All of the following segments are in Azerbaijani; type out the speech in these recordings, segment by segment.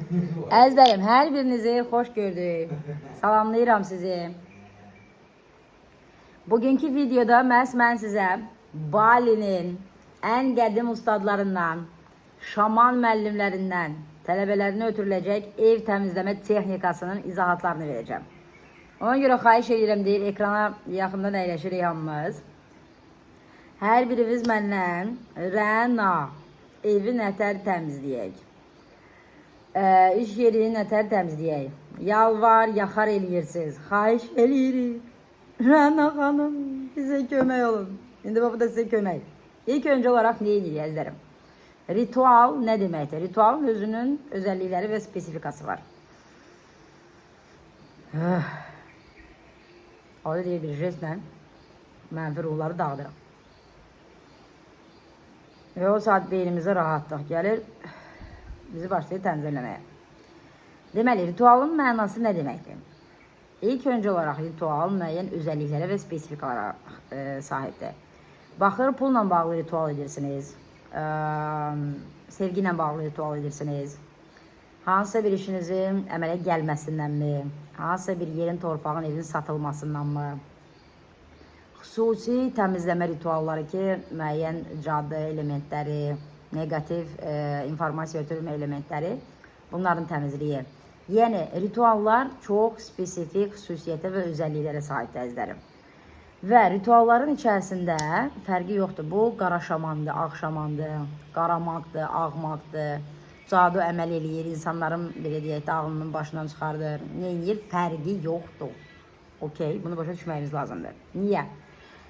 Əzizlərim, hər birinizi xoş gördük. Salamlayıram sizi. Bugünkü videoda məhz mən sizə Balinin ən qədim ustadlarından, şaman müəllimlərindən tələbələrinə ötürüləcək ev təmizləmə texnikasının izahatlarını verəcəm. Ona görə xahiş edirəm deyir, ekrana yaxından əyləşirik hamımız. Hər biriniz məndən Rəna evi nətər təmizləyək. İş yerini nətər təmizləyək. Yalvar, yaxar eləyirsiniz. Xahiş eləyirik. Rəna xanım, bizə kömək olun. İndi bax bu da sizə kömək. İlk öncə olaraq nə edirik əzizlərim? Ritual nə deməkdir? Ritualın özünün özəllikləri və spesifikası var. Orada deyir bir jestlə mənfi ruhları dağıdırıq. Və o saat beynimizə rahatlıq gəlir, bizi başlayır tənzimləməyə. Deməli, ritualın mənası nə deməkdir? İlk öncə olaraq ritual müəyyən özəlliklərə və spesifikalara sahibdir. Baxır, pulla bağlı ritual edirsiniz, sevgi ilə bağlı ritual edirsiniz, hansısa bir işinizin əmələ gəlməsindənmi, hansısa bir yerin, torpağın, evin satılmasındanmı, xüsusi təmizləmə ritualları ki, müəyyən cadı elementləri, neqativ informasiya ötürmə elementləri, bunların təmizliyi. Yəni rituallar çox spesifik xüsusiyyətə və özəlliklərə sahibdir əzizlərim. Və ritualların içərisində fərqi yoxdur. Bu qara şamandır, ağ şamandır, qara maqdır, ağ maqdır. Cadu əməl eləyir, insanların belə deyək də ağlının başından çıxardır. Nə eləyir? Fərqi yoxdur. Okey, bunu başa düşməyimiz lazımdır. Niyə?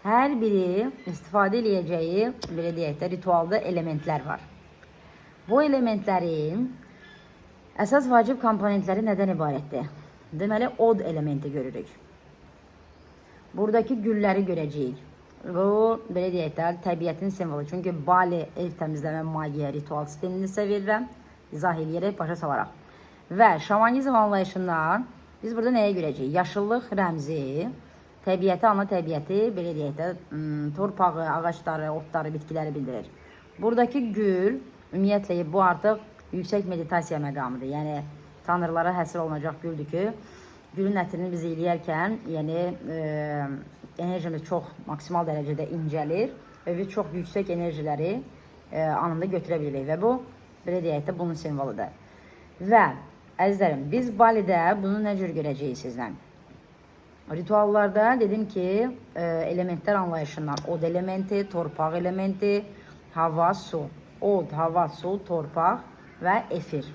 Hər biri istifadə eləyəcəyi, belə deyək də, ritualda elementlər var. Bu elementlərin əsas vacib komponentləri nədən ibarətdir? Deməli, od elementi görürük. Buradakı gülləri görəcəyik. Bu, belə deyək də, təbiətin simvolu. Çünki Bali ev təmizləmə magiya ritual sistemini sizə verirəm. İzah eləyərək, başa salaraq. Və şamanizm anlayışından biz burada nəyə görəcəyik? Yaşıllıq rəmzi, təbiəti, ana təbiəti, belə deyək də, torpağı, ağacları, otları, bitkiləri bildirir. Buradakı gül, ümumiyyətlə, bu artıq yüksək meditasiya məqamıdır. Yəni, tanrılara həsr olunacaq güldür ki, gülün ətrini biz eləyərkən, yəni enerjimiz çox maksimal dərəcədə incəlir və biz çox yüksək enerjiləri anında götürə bilirik və bu, belə deyək də, bunun simvoludur. Və əzizlərim, biz Balidə bunu nə cür görəcəyik sizlə? Rituallarda dedim ki, elementlər anlayışından od elementi, torpaq elementi, hava, su. Od, hava, su, torpaq və efir.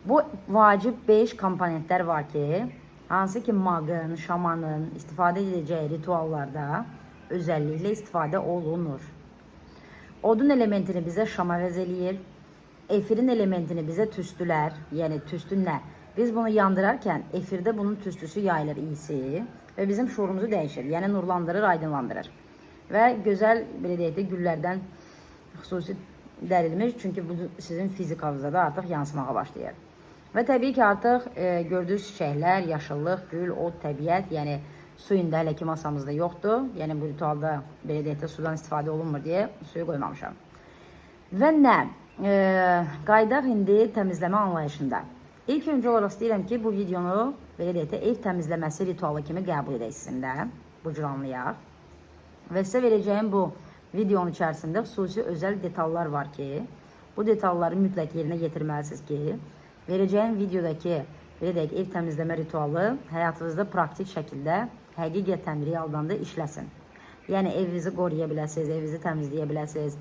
Bu vacib 5 komponentlər var ki, hansı ki maqın, şamanın istifadə edəcəyi rituallarda özəlliklə istifadə olunur. Odun elementini bizə şam əvəz eləyir. Efirin elementini bizə tüstülər, yəni tüstü nə? Biz bunu yandırarkən efirdə bunun tüstüsü yayılır iyisi və bizim şuurumuzu dəyişir. Yəni nurlandırır, aydınlandırır. Və gözəl, belə deyək də, güllərdən xüsusi dərilmiş, çünki bu sizin fizikanızda da artıq yansımağa başlayır. Və təbii ki, artıq gördüyünüz çiçəklər, yaşıllıq, gül, od, təbiət, yəni su indi hələ ki masamızda yoxdur. Yəni bu ritualda belə deyək də sudan istifadə olunmur deyə suyu qoymamışam. Və nə? Qayıdaq indi təmizləmə anlayışında. İlk öncə olaraq istəyirəm ki, bu videonu belə deyək də ev təmizləməsi ritualı kimi qəbul edək sizinlə. Bu cür anlayaq. Və sizə verəcəyim bu videonun içərisində xüsusi özəl detallar var ki, bu detalları mütləq yerinə yetirməlisiniz ki, verəcəyim videodakı belə deyək ev təmizləmə ritualı həyatınızda praktik şəkildə həqiqətən realdan da işləsin. Yəni evinizi qoruya biləsiniz, evinizi təmizləyə biləsiniz,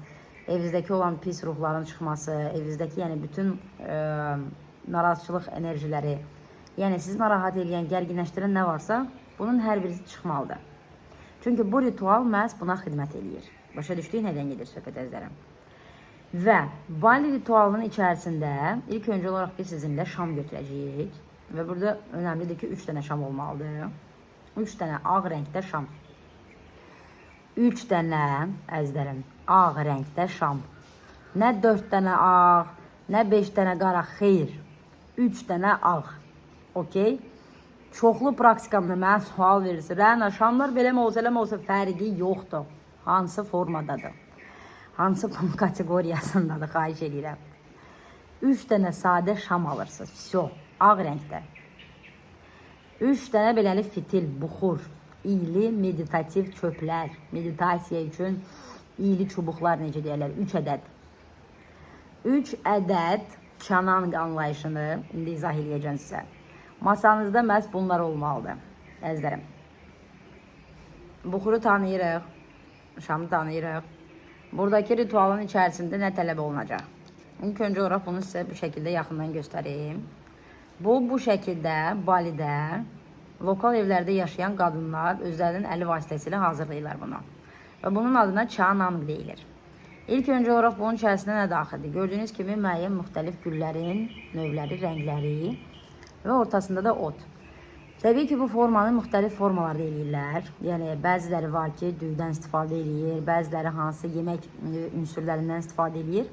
evinizdəki olan pis ruhların çıxması, evinizdəki yəni bütün narazıçılıq enerjiləri, yəni sizi narahat eləyən, gərginləşdirən nə varsa, bunun hər birisi çıxmalıdır. Çünki bu ritual məhz buna xidmət eləyir. Başa düşdük nədən gedir söhbət əzizlərim? Və Bali ritualının içərisində ilk öncə olaraq biz sizinlə şam götürəcəyik. Və burada önəmlidir ki, 3 dənə şam olmalıdır. 3 dənə ağ rəngdə şam. 3 dənə, əzizlərim, ağ rəngdə şam. Nə 4 dənə ağ, nə 5 dənə qara, xeyr. 3 dənə ağ. Okey? Çoxlu praktikamda mənə sual verirsiniz. Rəna, şamlar belə mi olsa, elə mi olsa fərqi yoxdur. Hansı formadadır? Hansı kateqoriyasındadır, xahiş edirəm. 3 dənə sadə şam alırsınız. Vso, ağ rəngdə. 3 dənə beləli fitil, buxur, iyli meditativ çöplər, meditasiya üçün iyli çubuqlar necə deyirlər, 3 ədəd. 3 ədəd çanang anlayışını indi izah eləyəcəm sizə. Masanızda məhz bunlar olmalıdır, əzizlərim. Buxuru tanıyırıq, şamı tanıyırıq. Buradakı ritualın içərisində nə tələb olunacaq? İlk öncə olaraq bunu sizə bu şəkildə yaxından göstəreyim. Bu şəkildə Balidə lokal evlərdə yaşayan qadınlar özlərinin əli vasitəsilə hazırlayırlar bunu. Və bunun adına çanang deyilir. İlk öncə olaraq bunun içərisinə nə daxildir? Gördüyünüz kimi müəyyən müxtəlif güllərin növləri, rəngləri və ortasında da ot. Təbii ki, bu formanı müxtəlif formalarda eləyirlər. Yəni bəziləri var ki, düyüdən istifadə eləyir, bəziləri hansı yemək ünsürlərindən istifadə eləyir.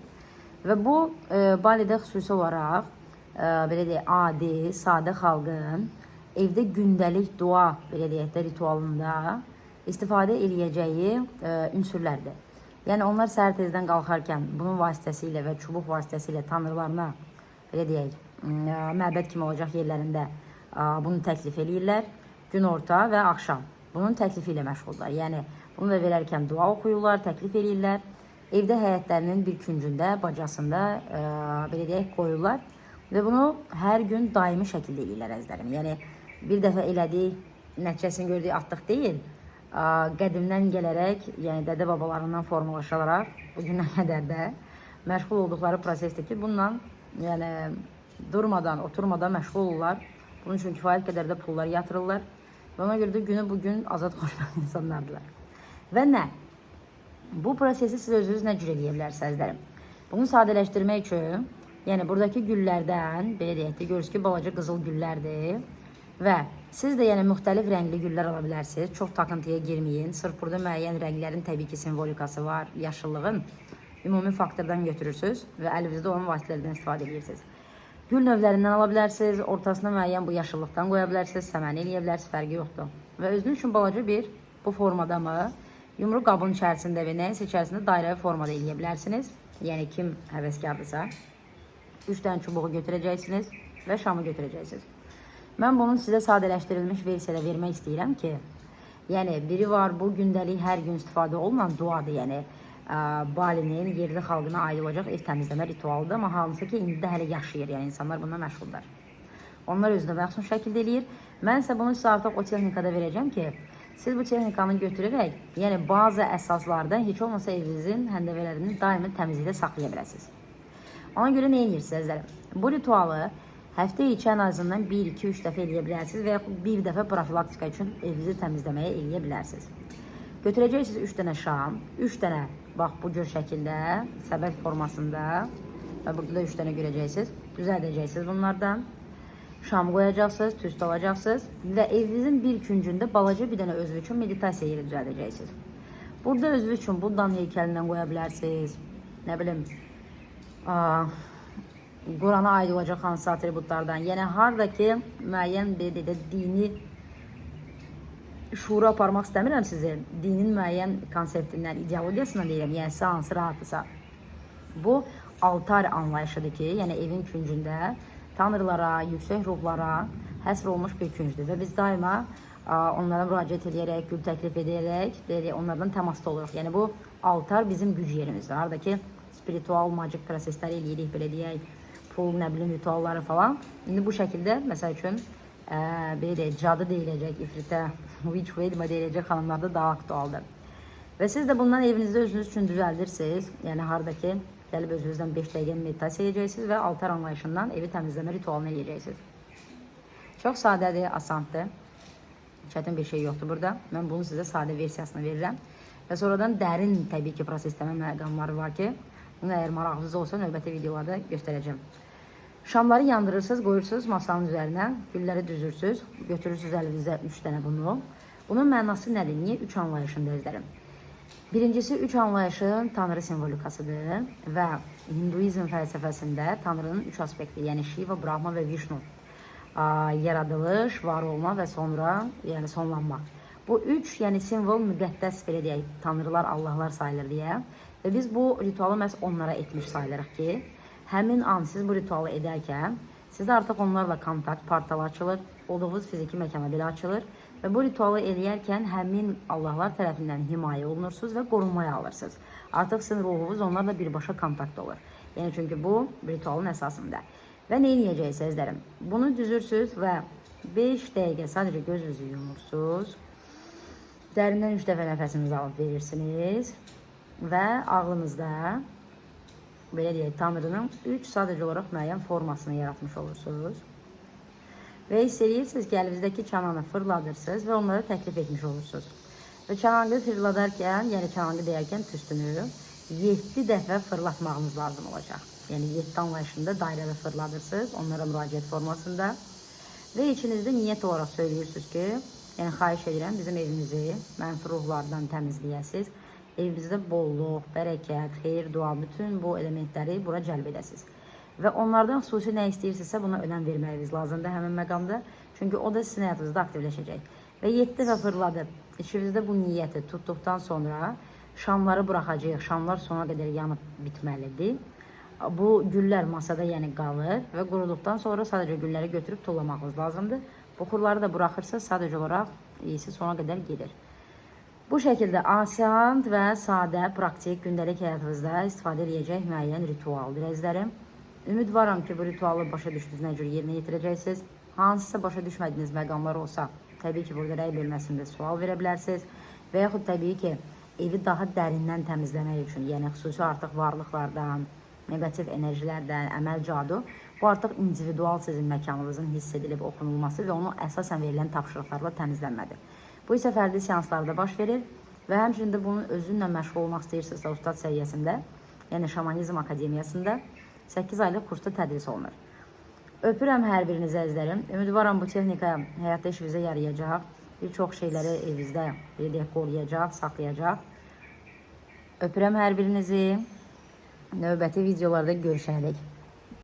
Və bu Balidə xüsusi olaraq belə deyək, adi, sadə xalqın evdə gündəlik dua, belə deyək də, ritualında istifadə eləyəcəyi ünsürlərdir. Yəni onlar səhər tezdən qalxarkən bunun vasitəsilə və çubuq vasitəsilə tanrılarına, belə deyək, məbəd kimi olacaq yerlərində bunu təklif eləyirlər. Günorta və axşam bunun təklifi ilə məşğuldurlar. Yəni bunu da verərkən dua oxuyurlar, təklif eləyirlər. Evdə həyətlərinin bir küncündə, bacasında belə deyək, qoyurlar və bunu hər gün daimi şəkildə eləyirlər əzizlərim. Yəni bir dəfə elədik, nəticəsini gördük, atdıq deyil. Qədimdən gələrək, yəni dədə babalarından formalaşaraq bu günə qədər də məşğul olduqları prosesdir ki, bununla yəni durmadan, oturmadan məşğul olurlar. Bunun üçün kifayət qədər də pullar yatırırlar. Və ona görə də günü bugün azad xoşbəxt insanlardılar. Və nə? Bu prosesi siz özünüz nə cür eləyə bilərsiniz əzizlərim? Bunu sadələşdirmək üçün, yəni buradakı güllərdən, belə deyək də, görürsünüz ki, balaca qızıl güllərdir. Və siz də yəni müxtəlif rəngli güllər ala bilərsiniz. Çox takıntıya girməyin. Sırf burada müəyyən rənglərin təbii ki, simvolikası var, yaşıllığın ümumi faktordan götürürsünüz və əlinizdə olan vasitələrdən istifadə edirsiniz. Gül növlərindən ala bilərsiniz, ortasına müəyyən bu yaşıllıqdan qoya bilərsiniz, səməni eləyə bilərsiniz, fərqi yoxdur. Və özünüz üçün balaca bir bu formada mı, yumru qabın içərisində və nəyinsə içərisində dairəvi formada eləyə bilərsiniz. Yəni kim həvəskardırsa, 3 dənə çubuğu götürəcəksiniz və şamı götürəcəksiniz. Mən bunun sizə sadələşdirilmiş versiyada vermək istəyirəm ki, yəni biri var bu gündəlik hər gün istifadə olunan duadır, yəni Balinin yerli xalqına aid olacaq ev təmizləmə ritualıdır, amma hansı ki indi də hələ yaşayır, yəni insanlar bununla məşğuldurlar. Onlar özünə məxsus şəkildə eləyir. Mən isə bunu sizə artıq o texnikada verəcəm ki, siz bu texnikanı götürərək, yəni bazı əsaslarda heç olmasa evinizin həndəvələrini daimi təmizlikdə saxlaya biləsiniz. Ona görə nə edirsiniz əzizlərim? Bu ritualı həftə içi ən azından 1, 2, 3 dəfə eləyə bilərsiniz və yaxud bir dəfə profilaktika üçün evinizi təmizləməyə eləyə bilərsiniz. Götürəcəksiniz 3 dənə şam, 3 dənə bax bu cür şəkildə səbət formasında və burada da 3 dənə görəcəksiniz. Düzəldəcəksiniz bunlardan. Şam qoyacaqsınız, tüstü alacaqsınız və evinizin bir küncündə balaca bir dənə özünüz üçün meditasiya yeri düzəldəcəksiniz. Burada özünüz üçün Buddanın heykəlindən qoya bilərsiniz. Nə bilim, Qurana aid olacaq hansı atributlardan. Yəni harda ki müəyyən bir də dini şuura aparmaq istəmirəm sizi. Dinin müəyyən konseptindən, ideologiyasından deyirəm. Yəni sizə hansı rahatdırsa. Bu altar anlayışıdır ki, yəni evin küncündə tanrılara, yüksək ruhlara həsr olunmuş bir küncdür və biz daima onlara müraciət edərək, gül təklif edərək, belə onlardan təmasda oluruq. Yəni bu altar bizim güc yerimizdir. Harda ki spiritual, magic prosesləri eləyirik, belə deyək, pul, nə bilim, ritualları falan. İndi bu şəkildə məsəl üçün belə deyək, cadı deyiləcək, ifritə, witch vedma deyiləcək xanımlarda daha aktualdır. Və siz də bundan evinizdə özünüz üçün düzəldirsiniz. Yəni harda ki gəlib özünüzdən 5 dəqiqə meditasiya edəcəksiniz və altar anlayışından evi təmizləmə ritualını eləyəcəksiniz. Çox sadədir, asandır. Çətin bir şey yoxdur burada. Mən bunu sizə sadə versiyasını verirəm. Və sonradan dərin təbii ki, prosesləmə məqamları var ki, bunu əgər marağınız olsa növbəti videolarda göstərəcəm. Şamları yandırırsınız, qoyursunuz masanın üzərinə, gülləri düzürsünüz, götürürsünüz əlinizə 3 dənə bunu. Bunun mənası nədir? Niyə 3 anlayışın əzizlərim? Birincisi 3 anlayışın tanrı simvolikasıdır və Hinduizm fəlsəfəsində tanrının 3 aspekti, yəni Shiva, Brahma və Vishnu. Yaradılış, var olma və sonra yəni sonlanma. Bu üç, yəni simvol müqəddəs belə deyək, tanrılar, allahlar sayılır deyə. Və biz bu ritualı məhz onlara etmiş sayılırıq ki, Həmin an siz bu ritualı edərkən sizdə artıq onlarla kontakt portalı açılır, olduğunuz fiziki məkana belə açılır və bu ritualı eləyərkən həmin Allahlar tərəfindən himayə olunursunuz və qorunmaya alırsınız. Artıq sizin ruhunuz onlarla birbaşa kontaktda olur. Yəni çünki bu ritualın əsasında. Və nə edəcəksiniz əzizlərim? Bunu düzürsünüz və 5 dəqiqə sadəcə gözünüzü yumursunuz. Dərindən 3 dəfə nəfəsinizi alıb verirsiniz və ağlınızda belə deyək, Tanrının 3 sadəcə olaraq müəyyən formasını yaratmış olursunuz. Və hiss edirsiniz ki, əlinizdəki çananı fırladırsınız və onlara təklif etmiş olursunuz. Və çanaqı fırladarkən, yəni çanaqı deyərkən tüstünü 7 dəfə fırlatmağınız lazım olacaq. Yəni 7 anlayışında dairədə fırladırsınız onlara müraciət formasında. Və içinizdə niyyət olaraq söylüyorsunuz ki, yəni xahiş edirəm bizim evimizi mənfi ruhlardan təmizləyəsiniz. Evimizdə bolluq, bərəkət, xeyir, dua, bütün bu elementləri bura cəlb edəsiniz. Və onlardan xüsusi nə istəyirsinizsə buna önəm verməyiniz lazımdır həmin məqamda. Çünki o da sizin həyatınızda aktivləşəcək. Və 7 dəfə fırladıb içinizdə bu niyyəti tutduqdan sonra şamları buraxacağıq. Şamlar sona qədər yanıb bitməlidir. Bu güllər masada yəni qalır və quruduqdan sonra sadəcə gülləri götürüb tullamağınız lazımdır. Buxurları da buraxırsa sadəcə olaraq iyisi sona qədər gedir. Bu şəkildə asan və sadə, praktik, gündəlik həyatınızda istifadə edəcək müəyyən ritualdır əzizlərim. Ümidvaram ki, bu ritualı başa düşdünüz, nə cür yerinə yetirəcəksiniz. Hansısa başa düşmədiyiniz məqamlar olsa, təbii ki, burada rəy bölməsində sual verə bilərsiniz. Və yaxud təbii ki, evi daha dərindən təmizləmək üçün, yəni xüsusi artıq varlıqlardan, negativ enerjilərdən, əməl cadu, bu artıq individual sizin məkanınızın hiss edilib oxunulması və onu əsasən verilən tapşırıqlarla təmizlənmədir. Bu isə fərdi seanslarda baş verir və həmçinin də bunun özünlə məşğul olmaq istəyirsinizsə ustad səviyyəsində, yəni Şamanizm Akademiyasında 8 aylıq kursda tədris olunur. Öpürəm hər birinizi əzizlərim. Ümidvaram bu texnika həyatda işinizə yarayacaq. Bir çox şeyləri evinizdə belə deyək, qoruyacaq, saxlayacaq. Öpürəm hər birinizi. Növbəti videolarda görüşənədək.